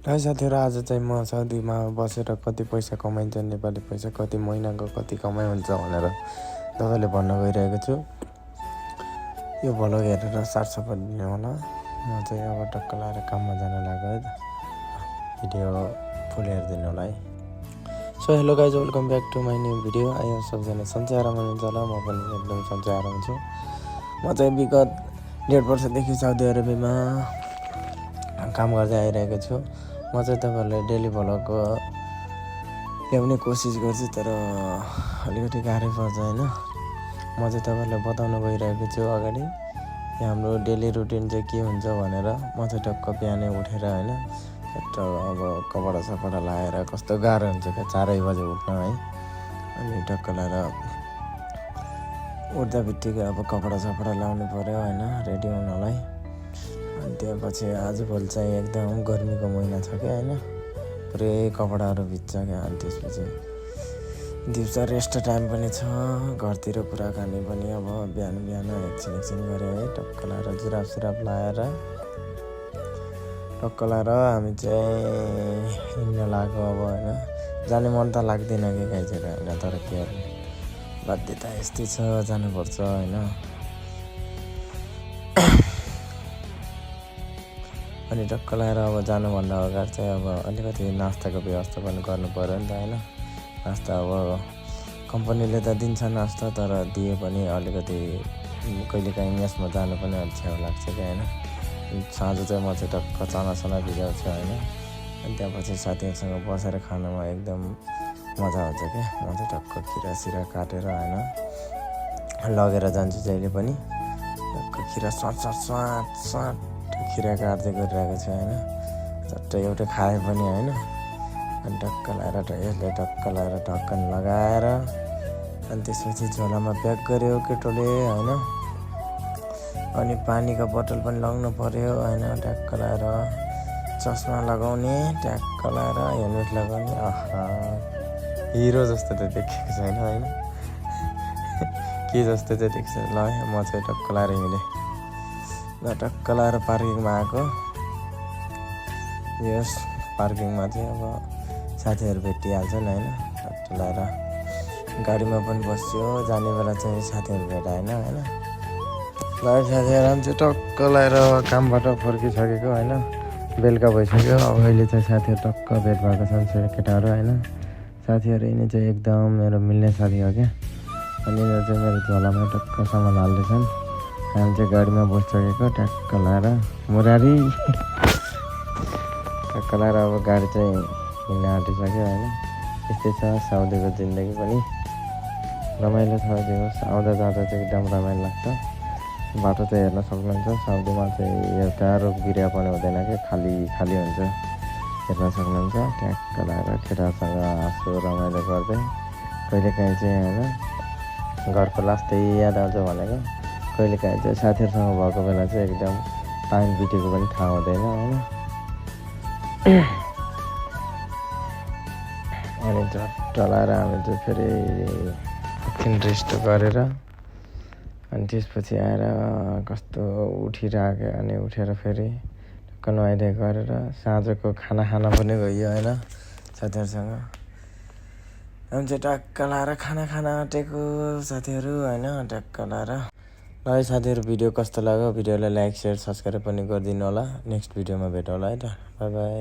है साथीहरू, आज चाहिँ म साउदीमा बसेर कति पैसा कमाइन्छ, नेपाली पैसा कति महिनाको कति कमाइ हुन्छ भनेर तपाईँले भन्न गइरहेको छु। यो भ्लग हेरेर साथसपोर्ट दिनु होला। म चाहिँ अब टक्क लाएर काममा जान लाग्यो है त। भिडियो फुल हेरिदिनु होला है। So hello guys, welcome back to my new video. आयो सबजना सन्चै आराम हुनुहुन्छ होला। म पनि एकदम सन्चै आराम छु। म चाहिँ विगत 1.5 वर्षदेखि साउदी अरेबियामा काम गर्दै आइरहेको छु। म चाहिँ तपाईँहरूलाई डेली भ्लग ल्याउने कोसिस गर्छु, तर अलिकति गाह्रै पर्छ होइन। म चाहिँ तपाईँहरूलाई बताउन गइरहेको छु अगाडि कि हाम्रो डेली रुटिन चाहिँ के हुन्छ भनेर। म चाहिँ टक्क बिहानै उठेर होइन, अब कपडा सपडा लगाएर कस्तो गाह्रो हुन्छ क्या 4 बजे उठ्न है। अनि टक्क लगाएर उठ्दा बित्तिकै अब कपडा सपडा लाउनु पऱ्यो होइन, रेडी हुनलाई। अनि त्यसपछि आजभोलि चाहिँ एकदम गर्मीको महिना छ क्या होइन, पुरै कपडाहरू भिज्छ क्या। अनि त्यसपछि दिउँसो रेस्ट टाइम पनि छ, घरतिर कुराकानी पनि अब बिहान एकछिन गऱ्यो है। टक्क लाएर जुराब लाएर टक्क लाएर हामी चाहिँ हिँड्न लाग्यो अब होइन। जाने मन त लाग्दैन कि गाइजहरू होइन, तर के गर्ने, बाध्यता यस्तै छ, जानुपर्छ होइन। अनि टक्क लगाएर अब जानुभन्दा अगाडि चाहिँ अब अलिकति नास्ताको व्यवस्था पनि गर्नु पऱ्यो नि त होइन। नास्ता अब कम्पनीले त दिन्छ नास्ता, तर दिए पनि अलिकति कहिलेकाहीँ मेसमा जानु पनि अलिक छेउ लाग्छ क्या होइन। साँझ चाहिँ म चाहिँ टक्क चनासना भिजाउँछु होइन। अनि त्यहाँपछि साथीहरूसँग बसेर खानुमा एकदम मजा आउँछ क्या। म चाहिँ टक्क खिरा काटेर होइन लगेर जान्छु जहिले पनि। टक्क खिरा स्वाट खिरा काट्दै गरिरहेको छु होइन। चट्ट एउटै खाए पनि होइन। अनि टक्क लगाएर यसले टक्क लगाएर ढक्कन लगाएर अनि त्यसपछि झोलामा प्याक गऱ्यो केटोले होइन। अनि पानीको बोतल पनि लगाउनु पऱ्यो होइन। ट्याक्क लगाएर चस्मा लगाउने, ट्याक्क लगाएर हेलमेट लगाउने। हिरो जस्तो त देखेको छैन होइन, के जस्तो चाहिँ देख्छ। ल म चाहिँ टक्क लगाएर हिँडेँ। ल टक्क लगाएर पार्किङमा आएको। यस पार्किङमा चाहिँ अब साथीहरू भेटिहाल्छन् होइन। टक्क लगाएर गाडीमा पनि बस्यो, जाने बेला चाहिँ साथीहरू भेटाएन होइन। ल साथीहरू, हामी चाहिँ टक्क लगाएर कामबाट फर्किसकेको होइन, बेलुका भइसक्यो। अब अहिले चाहिँ साथीहरू टक्क भेट भएको छन् केटाहरू होइन। साथीहरू यिनी चाहिँ एकदम मेरो मिल्ने साथी हो क्या। अनि यिनीहरू चाहिँ मेरो झोलामा टक्क सामान हाल्दैछन्। हामी चाहिँ गाडीमा बसिसकेको ट्याक्क लगाएर मुरारी टक्क लगाएर अब गाडी चाहिँ हिँड्न आँटिसक्यो होइन। यस्तै छ साउदीको जिन्दगी पनि, रमाइलो छ। आउँदा जाँदा चाहिँ एकदम रमाइलो लाग्छ। बाटो चाहिँ हेर्न सक्नुहुन्छ, साउदीमा चाहिँ एउटा रुख बिरुवा पनि हुँदैन क्या, खाली हुन्छ, हेर्न सक्नुहुन्छ। ट्याक्क लगाएर केटासँग हाँसो रमाइलो गर्दै कहिलेकाहीँ चाहिँ होइन घरको लास्टै याद आउँछ भनेको। कहिलेकाहीँ चाहिँ साथीहरूसँग भएको बेला चाहिँ एकदम टाइम बितेको पनि थाहा हुँदैन होइन। अनि झट्ट लगाएर हामी चाहिँ फेरि एकछिन रेस्ट गरेर अनि त्यसपछि आएर कस्तो उठिरहेको। अनि उठेर फेरि टक्क नुहाइधुवाइ गरेर साँझको खाना खान पनि गयो होइन साथीहरूसँग। हामी चाहिँ टक्क लगाएर खाना आँटेको साथीहरू होइन। टक्क लगाएर ल है साथीहरू, भिडियो कस्तो लाग्यो भिडियोलाई लाइक शेयर सब्सक्राइब पनि गरिदिनु होला। नेक्स्ट भिडियोमा भेटौँ होला है त। By by.